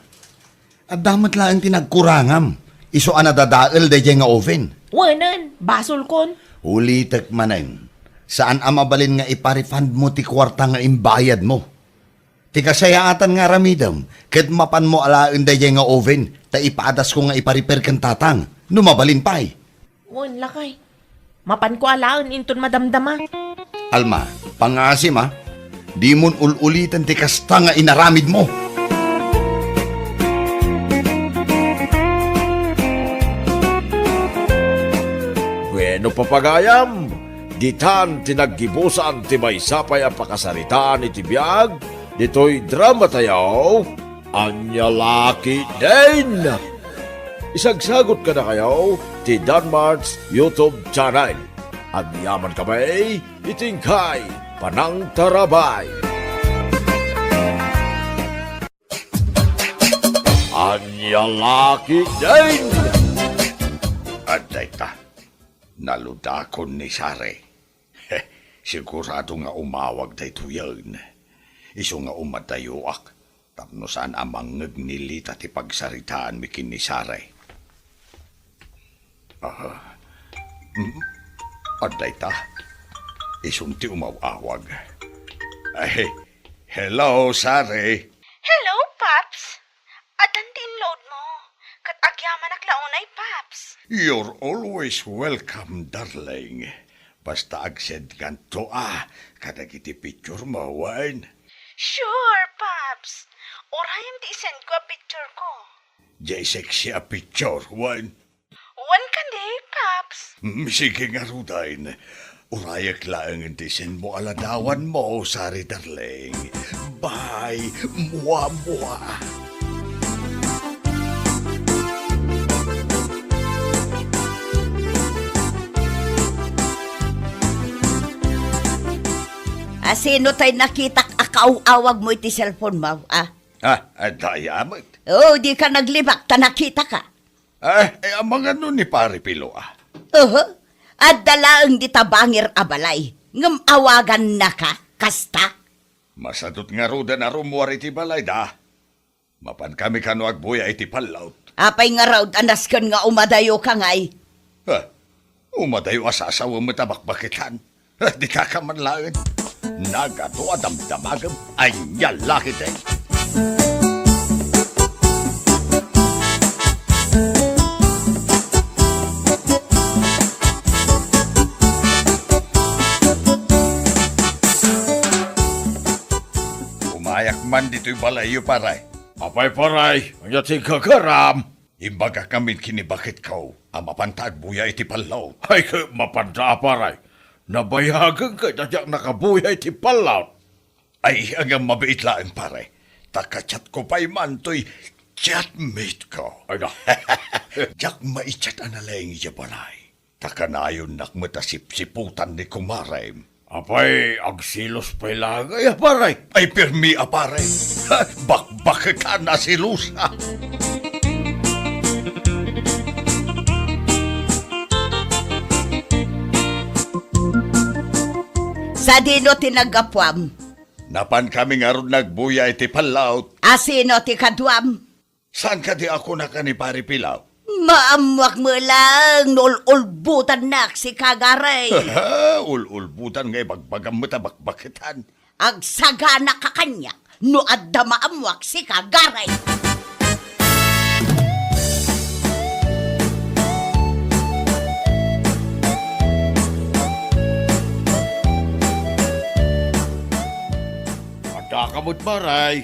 Adda met laeng ti nagkurangam, isu a nadadael daydiay nga oven. Wenen, basolkon. Ulitek manen, saan a mabalin nga ipa-refund mo ti kuarta nga imbayad mo. Ti kasayaatan nga aramidem, ket mapanmo alaen daydiay nga oven, ta ipadasko nga ipa-repair ken tatang, no mabalin pay. Wen, lakay. Mapanko alaen inton madamdama. Alma, pangasim a. Dimon ul-uliten ti kasta nga inaramidmo. Bueno, papagayam, ditan ti naggibusan ti maysa pay a pakasaritaan iti biag ditoy drama tayo, Ania La Ketdin. Isagsagot kadakayo ti Danmart's YouTube channel. Agyaman kami iti inkay panangtarabay. Ania La Ketdin. Adda ita, naludakon ni Sare. Sigurado nga umawag daytoyen. Isu nga umadayoak tapno saan a mangngeg ni Lita ti pagsaritaanmi ken ni Sare. Ah, mm, adda ita. Isun ti umaw-awag. Ay, hello, Sare. Hello, Paps. Addan ti inload mo. Ket agyamanak la unay, Paps. You're always welcome, darling. Basta agsendkanto a kadagiti picture mo, wen? Sure, Paps. Urayem ti isendko a picture ko. Jay sexy a picture, wen? Wen kadi, Paps? Mm, sige ngaruden. Urayek laengen ti send mo a ladawan mo, Sari darling. Bye, mua, mua. A, sino tay nakitak a kaaw-awag mo iti cellphone mo, a? Ah, adda aya met. Oh, dika naglibak ta nakitaka. Ah, eh, amangan ni Pare Pilo, ah. Oho, adda laeng dita bangir a balay, ngem awagannaka, kasta? Masadut ngaruden a rummuar iti balayda. Mapankami kano agbuya iti pallaw. Apay ngarud a nasken nga umadayoka ngay? Ah, umadayo a sasawem met a bakbaketan. Dika ka man laeng. Nagadu a damdamagem, ania la ketdi. Umayak man ditoy balayyo, pare. Apay, pare, ania ti gagaram? Imbagak ngamin ken ni baketko a mapanta agbuya iti pallaw. Ay, ket mapanta a, pare. Nabayagen ket a diak nakabuya iti pallaw. Ay, ngem mabiit laeng, pare. Ta ka-chatko pay man toy chatmate ko. Ay, na. Diak mai-chat a nalaing idiay balay. Ta kanayonnak met a sipsiputan ni kumarem. Apay, agselos pay laeng ay, aparay? Ay, permi, aparay. Bakbaketan a selosa. Sadino ti naggapuam? Napankami ngarud nagbuya iti pallaot. A sino ti kaduam? Saan kadi a kunak a ni Pari Pilaw? Maammoak met laeng no ul-ulbotannak sika, Garay. Ul-ulbotan nga ibagbagam met a bakbaketan. Agsagana ka kaniak no adda maammoak sika, Garay. Adda ka met, Maray.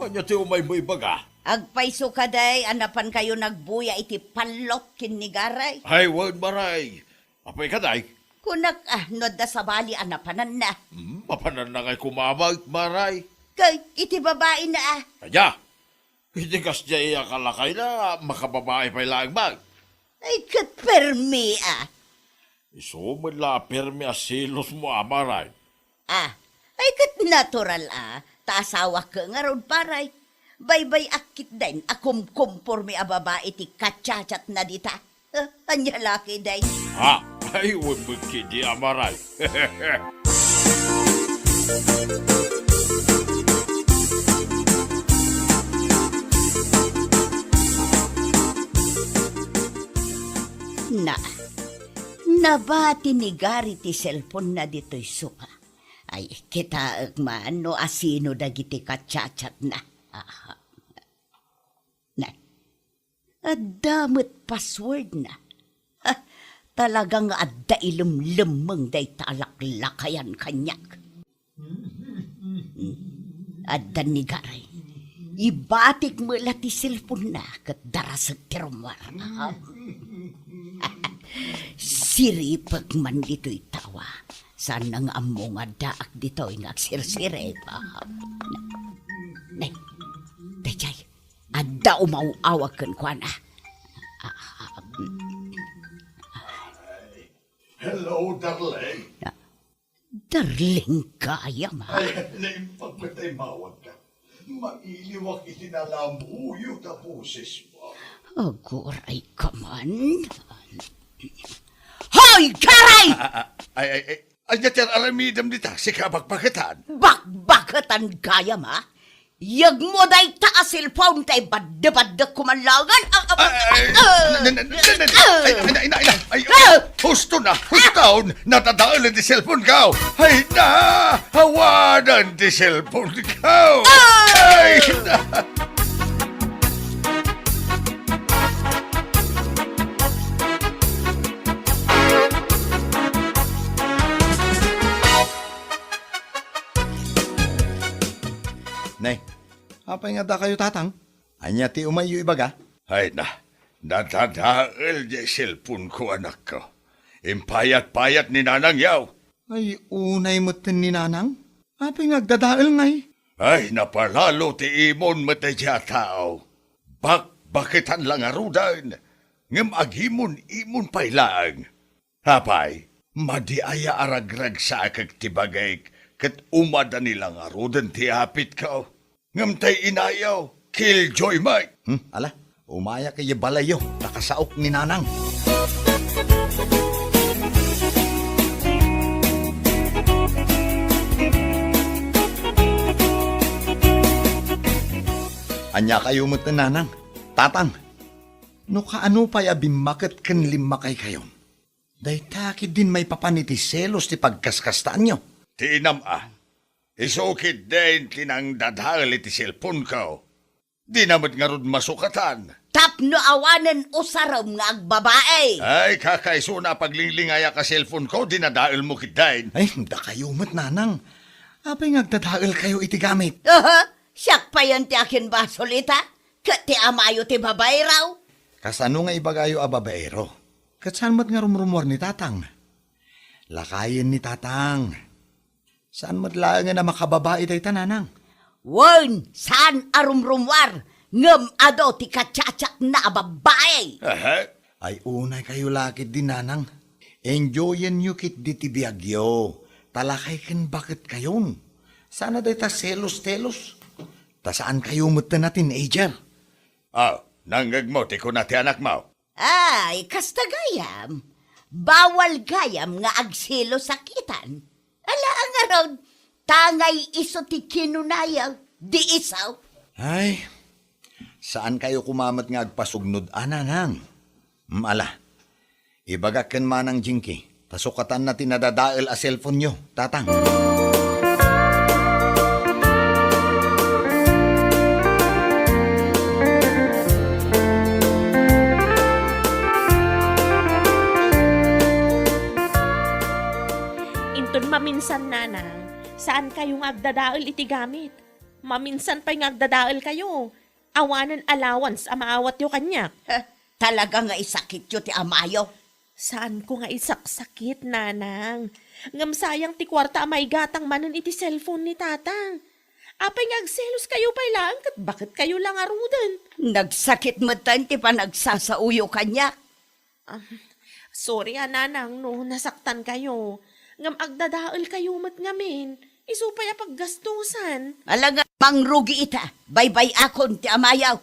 Ania ti umaymo ibaga? Agpayso kadi a napankayo nagbuya iti pallot ken ni Garay? Ay, wen, Maray. Apay kadi? Kunak, ah, no adda sabali a napananna. Hmm, mapananna ngay koma met, Maray. Kay, iti babaina, ah. Ania? Iti kasdiay a kalakayna, makababai pay laeng met. Ay, ket permi, ah. Isu met la a permi a selosmo, a, Maray. Ah, ay ket natural a, ta asawak ngarud, Paray. Baybay-ak ketdin a kumkumporme a babai ti kachatchatna dita. Ah, ania la ketdin? Ha? Ay, wen met ketdi, a, Maray. Na, nabati ni Gary ti cellphone-na ditoy sofa. Ay, kitaek man no asino dagiti kachatchatna. Aha. Na, adda met passwordna. Ha, talaga nga adda ilemlemmeng dayta a laklakayan kaniak. Adda ni Garay. Ibatik met la ti cellphone-na ket darasek ti rummuar. Aha. Siripek man ditoy tawa. Saan nga ammo nga addaak ditoy nga agsirsirip. Nay, daydiay, adda umaw-awag kenkuana. Hello, darling. Darling gayam, a? Ay, naimbag met a immawagka. Mailiwak iti nalamuyo ta bosesmo. Aguray ka man. Hoy, Garay! A, a, a, ay, ay, ay, ania ti ar-aramidem dita? Sika a bakbaketan? Bakbaketan gayam, a? Yegmo dayta a cellphone ta ibaddebaddekko man laengen. A, a, a, ay, a, na, na, na, na, na, ay, ay, na, na, na, ay, ah! Husto na, husto! Nadadael ti cellphone ko! Ay na! Awanan ti cellphone ko! Ah! Ay na! Nay, apay nga addakayo, Tatang? Ania ti umayyo ibaga? Ay na, nadadael diay cellphone ko, anakko. Impayat-payat ni Nanang yaw. Ay, unay metten ni Nanang? Apay nga agdadael ngay? Ay, napalalo ti imon met daydiay a tao. Bakbaketan la ngaruden, ngem agimon-imon pay laeng. Apay, madi aya a ragragsaek ti bagik ket umadani la ngaruden ti apitko? Ngem tay inayo, killjoy met. Hmm, ala, umayak idiay balayyo, ta kasaok ni Nanang. Ania kayo met, Nanang? Tatang, no kaano pay a bimmaket ken limmakay kayon? Dayta ketdin maipapan iti selos ti pagkaskastaanyo. Ti inam a, isu ketdin ti nangdadael iti cellphone ko. Dina met ngarud masukatan. Tapno awanen usarem nga agbabai. Ay, kakaisuna a paglinglingayak a cellphone ko, dinadaelmo ketdin. Ay, dakayo met, Nanang. Apay nga agdadael kayo iti gamit? Aha, siak payen ti akinbasol ita, ket ti amayo ti babaero. Kasano nga ibagayo a babaero? Ket saan met nga rumrumuar ni Tatang? Lakayen ni Tatang. Saan met laengen a makababai dayta, Nanang? Wen, saan a rumrumuar, ngem adu ti kachatchatna a babbai. Aha. Ay, unay kayo la ketdi, Nanang. Enjoyenyo ketdi ti biagyo. Ta lakay ken baketkayon. Sana dayta selos-telos. Ta saankayo metten a teenager. Aw, nangngegmo ti kuna ti anakmo? Ay, kasta gayam. Bawal gayam nga agselos a kitan. Ala, ngarud, tangay isu ti kinunaya, di isu. Ay, saankayo koma met nga agpasugnod a, nanang? Mm, ala, ibagak ken Manang Jinky, ta sukatanna ti nadadael a cellphone-yo, Tatang. Inton maminsan, Nanang, saankayo nga agdadael iti gamit. Maminsan pay nga agdadaelkayo. Awanen allowance a maawatyo kaniak. Heh, talaga nga isakityo ti amayo. Saanko nga isaksakit, Nanang. Ngem sayang ti kuarta a maigatang manen iti cellphone ni Tatang. Apay nga agseloskayo pay laeng ket baketkayo la ngaruden? Nagsakit metten ti panagsasaoyo kaniak. Ah, sorry a, Nanang, no nasaktankayo. Ngem agdadaelkayo met ngamin. Isu pay a paggastusan. Ala nga, mangrugi ita. Baybay-akon ti amayo.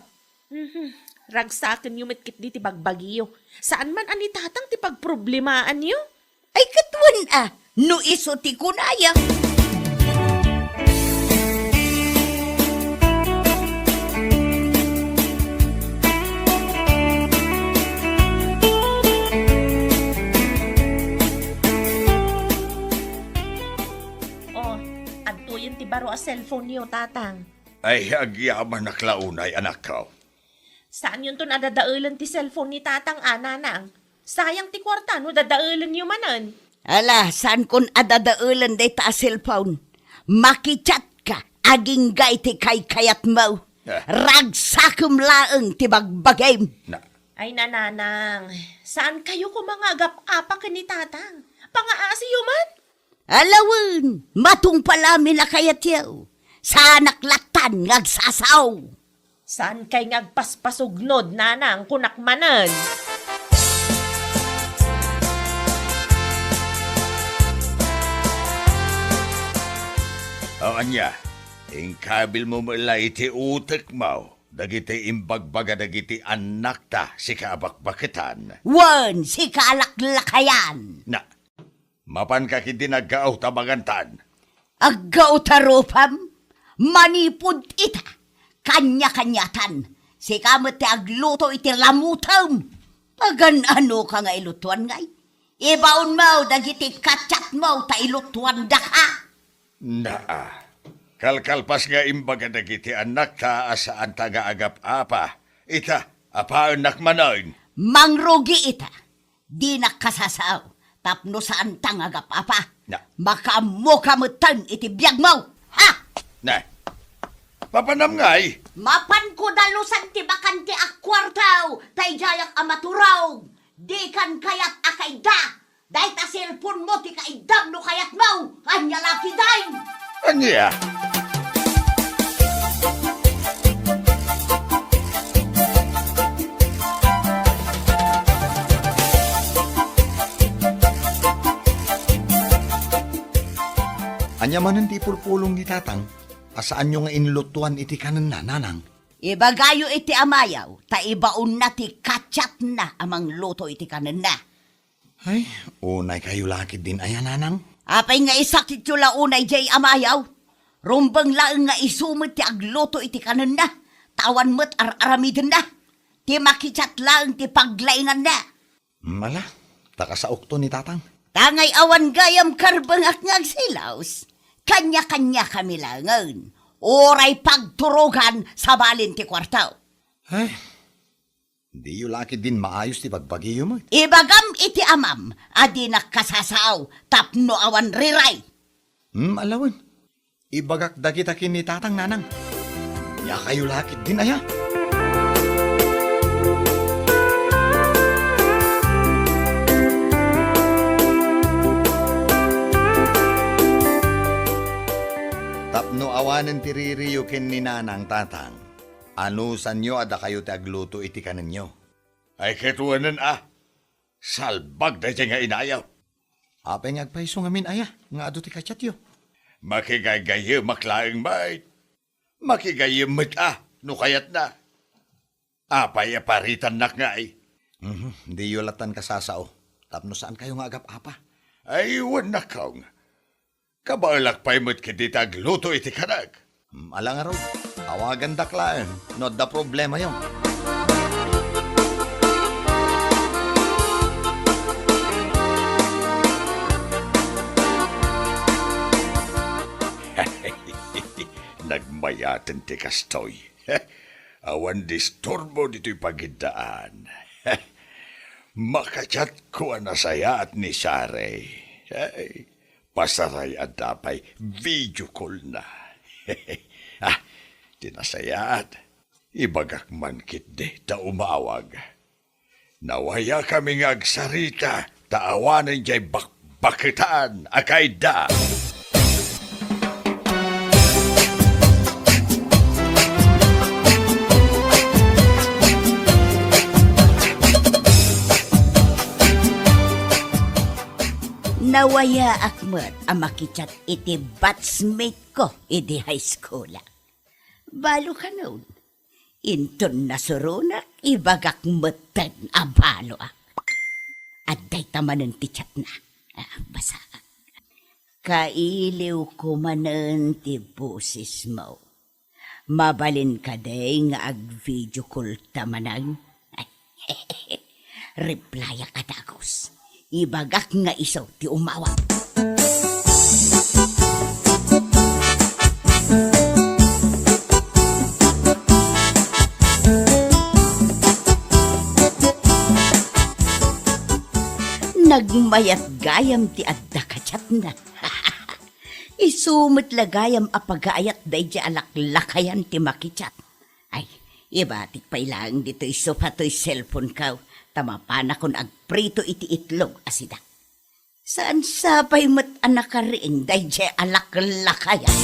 Mhm. Ragsakenyo met ketdi ti bagbagiyo. Saan man a ni Tatang ti pagproblemaanyo? Ay, ket wen a, no isu ti kunaya. Oh, adtoyen ti baro a cellphone-yo, Tatang. Ay, agyamanak la unay, anakko. Saanyonton a dadaelen ti cellphone ni Tatang a, Nanang. Sayang ti kuarta no dadaelenyo manen. Ala, saankon a dadaelen dayta a cellphone. Makichat ka agingga iti kaykayatmo. Ah. Ragsakem laeng ti bagbagim. Na- Ay, Nanang, saankayo koma nga agap-apa ken ni Tatang. Pangaasiyo man. Ala wen, matungpal amin a kayatyo. Saanak lattan nga agsasao. Saankay nga agpaspasugnod, Nanang, kunak manen. O ania, inkabilmo met la iti utekmo dagiti imbagbaga dagiti annakta, sika a bakbaketan. Wen, sika a laklakayan. Na, Mapanka ketdi nga aggaw ta mangantan. Aggaw ta rupam? Manipud ita, kaniakaniatan, sika met ti agluto iti lamutem. Pagan-anoka nga ilutoan ngay? Ibaonmo dagiti kachatmo ta ilutoandaka. Naa, kalkalpas nga imbaga dagiti annakta a saanta nga agap-apa. Ita, apaennak manen. Mangrugi ita. Dinak kasasao tapno saanta nga agap-apa. Na. Makaammoka metten iti biagmo. Ha? Na. Papanam ngay? Mapanko dalusan ti bakante a kuarto, ta idiayak a maturog. Dikan kayat a kaidda. Dayta cellphone-mo ti kaiddam no kayatmo. Ania la ketdin? Ania? Ania manen ti ipulpulong ni Tatang a saanyo nga inlutoan iti kanenna, Nanang? Ibagayo iti amayo ta ibaonna ti kachatna a mangluto iti kanenna. Ay, unaykayo la ketdin aya, Nanang? Apay nga isakityo la unay diay amayo? Rumbeng laeng nga isu met ti agluto iti kanenna, ta awan met ar-aramidenna. Ti makichat laeng ti paglainganna. Mala, ta kasaokto ni Tatang. Tangay awan gayam karbengak nga agsilaos. Kaniakaniakami laengen. Uray pagturogan sabali ti kuarto. Ay, Diyo la ketdin maayos ti bagbagiyo met. Ibagam iti amam a dinak kasasao tapno awan riray. Hmm, ala wen. Ibagak dagita ken ni Tatang, Nanang. Aniakayo la ketdin aya? Tapno awanen ti ririyo ken ni Nanang, Tatang. Anusanyo a dakayo ti agluto iti kanenyo? Ay, ket wen a, salbag daydiay nga inayo. Apay nga agpayso ngamin aya nga adu ti kachatyo? Makigaygayemak laeng met. Makigayyem met a no kayatna. Apay a paritannak ngay? Mhm, diyo latan kasasao tapno saankayo nga agap-apa. Ay, wen, nakong. Kabaelak pay met ketdi ti agluto iti kanek. Hmm, ala ngarud, awagandak laeng no adda problemayo. Nagmayaten ti kastoy. Awan disturbo ditoy pagiddaan. Makachatko a nasayaat ni Sare. Ay, pasaray adda pay video call na. Ah, ti nasayaat, ibagak man ketdi ta umawag. Nawayakami nga agsarita, ta awanen jay bakbaketan a kaidda. Nawayaak met a makichat iti batchmate ko idi high school. Balo kano. Inton nasuronak, ibagak metten a baloak. Adda ita manen ti chatna. Ah, basaak. Kailiwko manen ti bosesmo. Mabalin kadi nga ag-video call ta manen? Replyak a dagus. Ibagak nga isu ti umawag. Nagmayat gayam ti adda kachatna. Isu met la gayam a pagaayat daydiay a laklakayan ti makichat. Ay, ibatik pay laeng ditoy sofa toy cellphone ko, ta mapanakon agprito iti itlog a sida. Saan sa pay met a nakariing daydiay a laklakayan?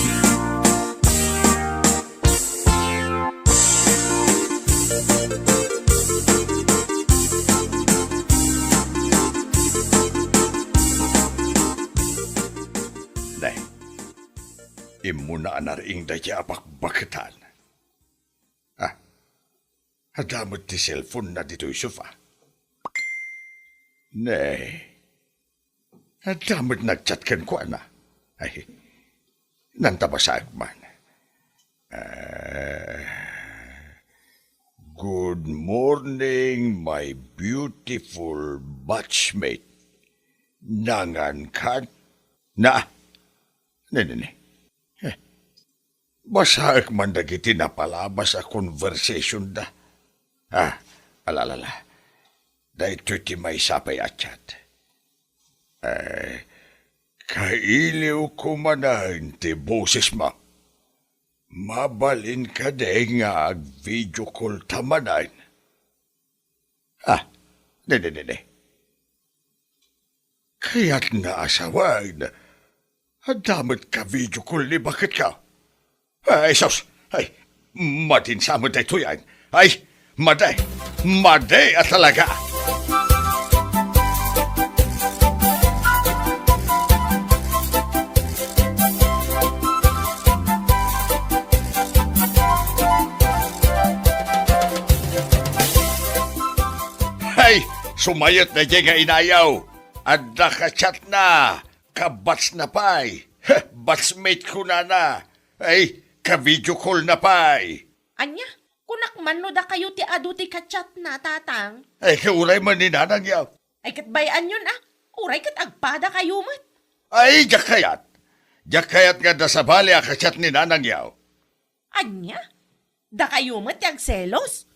Nay, immuna a nariing daydiay a bakbaketan. Ah, adda met ti cellphone na ditoy sofa. Ne, adda met nagchat kenkuana. Ay, nanta basaek man. Ah, "Good morning, my beautiful batchmate. Nangan kan?" Na, ne, ne, ne. Eh, Basaek man dagiti napalabas a conversation da. Ah, ala, ala, ala. Daytoy ti maysa pay a chat. Eh, kailiwko manen ti bosesmo. Mabalin kadi nga ag-video call ta manen? Ah, ne, ne, ne, ne. Kayatna a sawen, adda met ka-video call ni baketko. Ay, sus! Ay, madin sa met daytoy, ay. Ay, madi! Madi a talaga! Ay, sumayot daydiay nga inayo. Adda ka-chatna. Ka-batch na pay. Heh, batchmate ko nana. Ay, ka-video call na pay. Ania, kunak man no dakayo ti adu ti ka-chatna, Tatang? Ay, ket uray man ni Nanang yaw. Ay, ket bay-anyon a. Uray ket agpadakayo met. Ay, diak kayat. Diak kayat nga adda sabali a ka-chat ni Nanang yaw. Ania? Dakayo met ti agselos?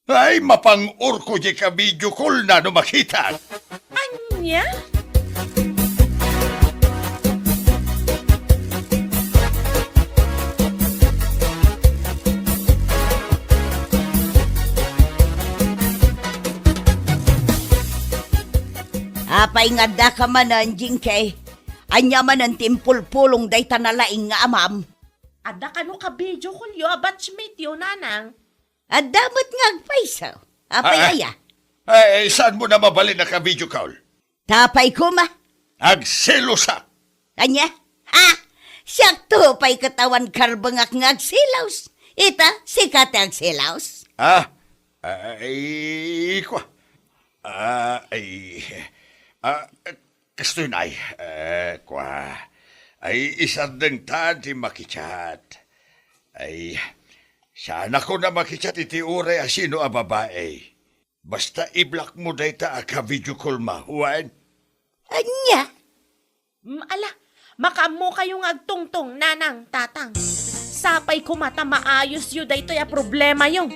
Ay, mapang-orko diay ka-video call na no makitak. Ania? Apay nga adda ka manen, Jinky? Ania manen ti impulpulong dayta nalaing nga amam? Adda kano ka-video call yo a batchmate yo, Nanang? Adda met nga agpayso. Apay Ah, ah. aya? Ay, saanmo na mabalin a ka-video call? Tapay koma. Agselosak! Ania? Ha? Siakto pay ket awan karbengak nga agselos. Ita, sika ti agselos? Ah, ay, kua. Ah, ay, ah, kastoy nay, eh, kua. Ay, isardengtan ti makichat. Ay, saanakon a makichat iti uray a sino a babai. Basta i-block mo dayta a ka-video call mo, wen? Ania? Mm, ala, makaammokayo nga agtungtong, nanang, tatang. Sapay koma ta maayosyo daytoy a problemayo.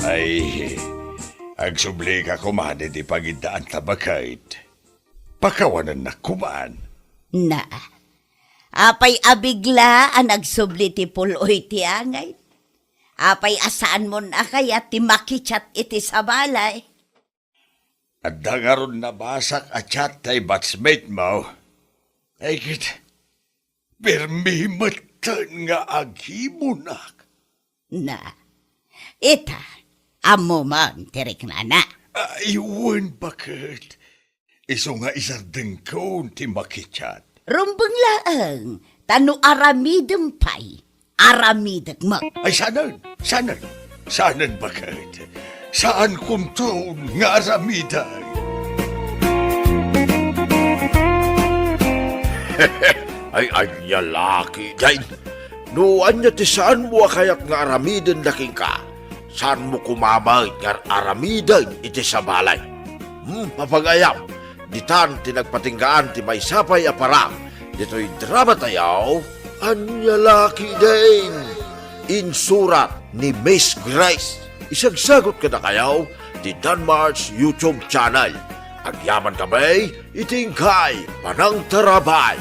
Ay, agsublika koma iti pagiddaanta, baket. Pakawanennak koman. Na, apay a bigla a nagsubli ti pul-oy ti angay? Apay a saanmon a kayat ti makichat iti sabali? Adda ngarud nabasak a chat ti batchmate mo. Ay ket, permi metten nga agimunak. Na, ita, ammo man ti riknana. Ay, wen, baket. Isu nga isardengkon ti makichat. Rumbeng laeng, ta no aramidem pay, aramidek met. Ay, saanen, saanen, saanen, baket. Saankonton nga aramiden. Ay, ania la ketdin? No ania ti saanmo a kayat nga aramiden kenka, saanmo koma met nga aramiden iti sabali. Hmm, mapagayam, ditan ti nagpatinggaan ti maysa pay a parang ditoy drama tayo, Ania la ketdin? Insurat ni Miss Grace. Isagsagut kadakayo ti Danmar's YouTube channel. Agyaman kami iti inkay panangtarabay.